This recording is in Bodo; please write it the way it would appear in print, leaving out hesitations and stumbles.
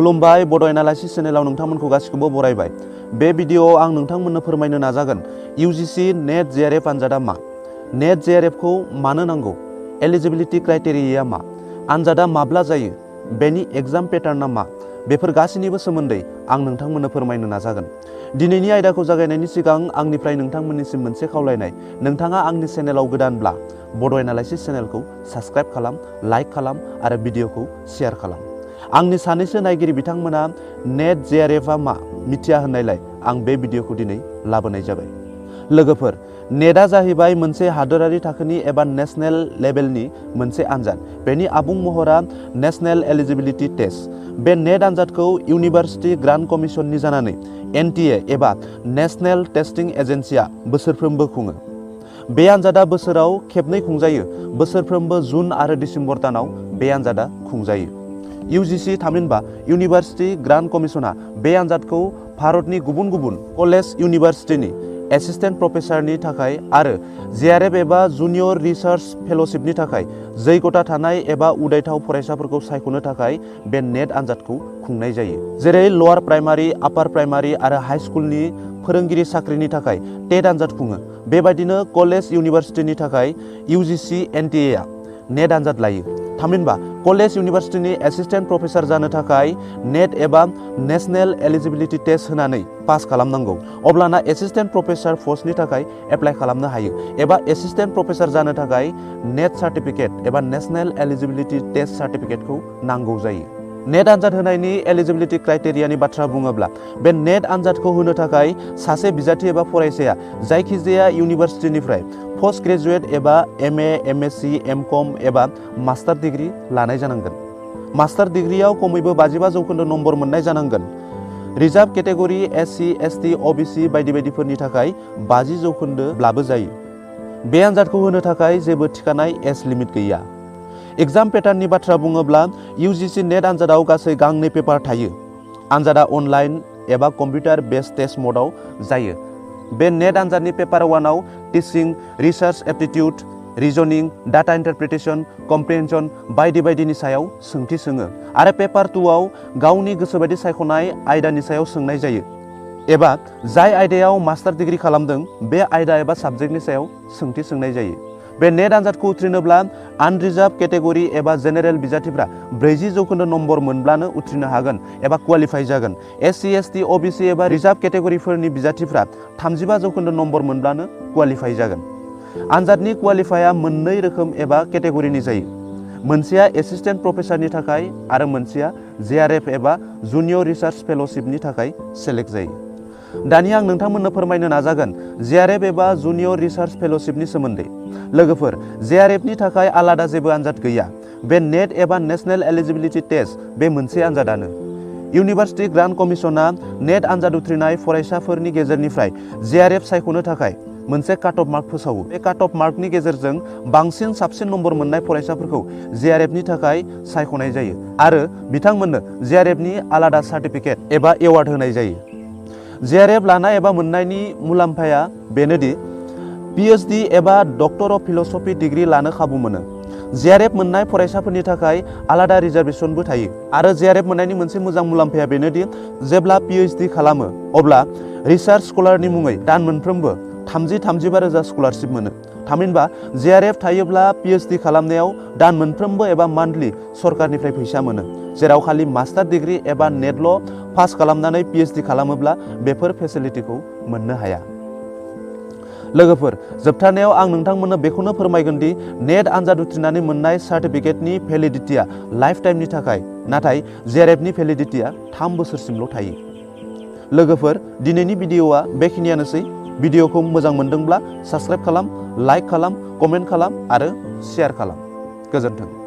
खुलुमबाय बड' एनालाइसिस चेनेलाव नोंथांमोनखौ गासिखौबो बरायबाय। बे भिडिअ'आव आं नोंथांमोननो फोरमायनो नाजागोन UGC नेट JRF आनजादा मा, नेट JRF खौ मानो नांगौ, एलिजिबिलिटि क्राइटेरिया मा, आनजादा माब्ला जायो, बेनि एग्जाम पेटार्नआ मा, बेफोर गासैनिबो सोमोन्दै आं नोंथांमोननो फोरमायनो नाजागोन। दिनैनि आयदाखौ जागायनायनि सिगां आंनिफ्राय नोंथांमोननिसिम मोनसे खावलायनाय, नोंथाङा आंनि चेनेलाव गोदानब्ला बड' एनालाइसिस चेनेलखौ साबस्क्राइब खालाम, लाइक खालाम आरो भिडिअ'खौ शेयार खालाम। आंनि सानैसो नायगिरि बिथांमोना नेट JRFआ मा मिथिया होननायलाय आं बे भिडिअ'खौ दिनै लाबोनाय जाबाय। लोगोफोर, नेटआ जाहैबाय मोनसे हादोरारि थाखोनि एबा नेशनेल लेभेलनि मोनसे आनजाद। बेनि आबुं महरा नेशनेल एलिजिबिलिटि टेस्ट। बे नेट आनजादखौ इउनिभार्सिटि ग्रान्ट कमिसननि जानानै NTA एबा नेशनेल टेस्टिं एजेन्सिया बोसोरफ्रोमबो खुङो। बे आनजादा बोसोराव खेबनै खुंजायो। बोसोरफ्रोमबो जुन आरो डिसेम्बर दानाव बे आनजादा खुंजायो। UGC थामहिनबा इउनिभार्सिटि ग्रान्ट कमिसना बे आनजादखौ भारतनि गुबुन गुबुन कलेज इउनिभार्सिटिनि एसिस्टेन्ट प्रफेसारनि थाखाय आरो JRF एबा जुनियर रिसार्च फेल'शिपनि थाखाय जैगथा थानाय एबा उदायथाव फरायसाफोरखौ सायख'नो थाखाय बे नेट आनजादखौ खुंनाय जायो। जेरै लवार प्राइमारि, आपार प्राइमारि आरो हाइ स्कुलनि फोरोंगिरि साख्रिनि थाखाय टेट आनजाद खुङो। बेबायदिनो कलेज इउनिभार्सिटिनि थाखाय UGC NTA आ नेट आनजाद लायो। थामहिनबा कलेज इउनिभार्सिटिनि एसिस्टेन्ट प्रफेसार जानो थाखाय नेट एबा नेशनेल एलिजिबिलिटि टेस्ट होनानै पास खालामनांगौ। अब्लाना एसिस्टेन्ट प्रफेसार पस्टनि थाखाय एप्लाइ खालामनो हायो एबा एसिस्टेन्ट प्रफेसार जानो थाखाय नेट सार्टिफिकेट एबा नेशनेल एलिजिबिलिटि टेस्ट सार्टिफिकेटखौ नांगौ जायो। नेट आनजाद होनायनि एलिजिबिलिटि क्राइटेरियानि बाथ्रा बुङोब्ला, बे नेट आनजादखौ होनो थाखाय सासे बिजाथि एबा फरायसाया जायखिजाया इउनिभार्सिटिनिफ्राय पोस्ट ग्रेजुएट एबा MA, MSc, MCom एबा मास्टार डिग्री लानाय जानांगोन। मास्टार डिग्रीयाव खमैबो 55% नम्बर मोननाय जानांगोन। Reserve category SC, ST, OBC बायदि बायदिफोरनि थाखाय 50% ब्लाबो जायो। बे आनजादखौ होनो थाखाय जेबो थिखानाय एज लिमिट गैया। एग्जाम पेटार्ननि बाथ्रा बुङोब्ला, UGC नेट आनजादाव गासै गांनै पेपार थायो। आनजादा अनलाइन एबा कम्पिउटार बेस्ड टेस्ट मडआव जायो। बे नेट आनजादनि paper 1आव teaching, research aptitude, रिजनिं, data इन्टारप्रिटेसन, कम्प्रिहेनसन बायदि बायदिनि सायाव सोंथि सोङो आरो पेपार 2आव गावनि गोसोबायदि सायख'नाय आयदानि सायाव सोंनाय जायो एबा जाय आयदायाव मास्टार डिग्री खालामदों बे आयदा एबा साबजेक्टनि सायाव सोंथि सोंनाय जायो। बे नेट आनजादखौ उथ्रिनोब्ला आनरिजार्भ केटेगरि एबा जेनेरेल बिजाथिफ्रा 40% नम्बर मोनब्लानो उथ्रिनो हागोन एबा क्वालिफाइ जागोन। SC, ST, OBC एबा रिजार्भ केटेगरिफोरनि बिजाथिफ्रा 35% नम्बर मोनब्लानो क्वालिफाइ जागोन। आनजादनि क्वालिफाइआ मोननै रोखोम एबा केटेगरिनि जायो। मोनसेया एसिस्टेन्ट प्रफेसारनि थाखाय आरो मोनसेया JRF एबा जुनियर रिसार्च फेल'शिपनि थाखाय सेलेक्ट जायो। दानिया आं नोंथांमोननो फोरमायनो नाजागोन JRF एबा जुनियर रिसार्च फेल'शिपनि सोमोन्दै। लोगोफोर, JRF नि थाखाय आलादा जेबो आनजाद गैया। बे नेट एबा नेशनेल एलिजिबिलिटि टेस्ट बे मोनसे आनजादानो। इउनिभार्सिटि ग्रान्ट कमिसना नेट आनजाद उथ्रिनाय फरायसाफोरनि गेजेरनिफ्राय JRF सायख'नो थाखाय मोनसे काट अफ मार्क फोसावो। बे काट अफ मार्कनि गेजेरजों बांसिन साबसिन नम्बर मोननाय फरायसाफोरखौ JRF नि थाखाय सायख'नाय जायो आरो बिथांमोननो JRF नि आलादा सार्टिफिकेट एबा एवार्ड होनाय जायो। JRF लानाय एबा मोननायनि मुलाम्फाया बेनोदि Ph.D एबा डक्टर अफ फिल'सफि डिग्री लानो खाबु मोनो। JRF मोननाय फरायसाफोरनि थाखाय आलादा रिजार्भेसनबो थायो आरो JRF मोननायनि मोनसे मोजां मुलाम्फाया बेनोदि जेब्ला Ph.D खालामो अब्ला रिसार्च स्कलारनि मुङै दान मोनफ्रोमबो 30-35 रोजा स्कलारशिप मोनो। थामहिनबा JRF थायोब्ला Ph.D खालामनायाव दान मोनफ्रोमबो एबा मान्थलि सरकारनिफ्राय फैसा मोनो, जेराव खालि मास्टार डिग्री एबा नेटल' पास खालामनानै Ph.D खालामोब्ला बेफोर फेसिलिटिखौ मोननो हाया। लोगोफोर, जोबथारनायाव आं नोंथांमोननो बेखौनो फोरमायगोन दि नेट आनजाद उथ्रिनानै मोननाय सार्टिफिकेटनि भेलिडिटिया लाइफ टाइमनि थाखाय, नाथाय JRF नि भेलिडिटिया 3 बोसोरसिमल' थायो। लोगोफोर, दिनैनि भिडिअ'आ बेखिनियानोसै। भिडिअ'खौ मोजां मोनदोंब्ला साबस्क्राइब खालाम, लाइक खालाम, कमेन्ट खालाम आरो शेयार खालाम। गोजोन्थों।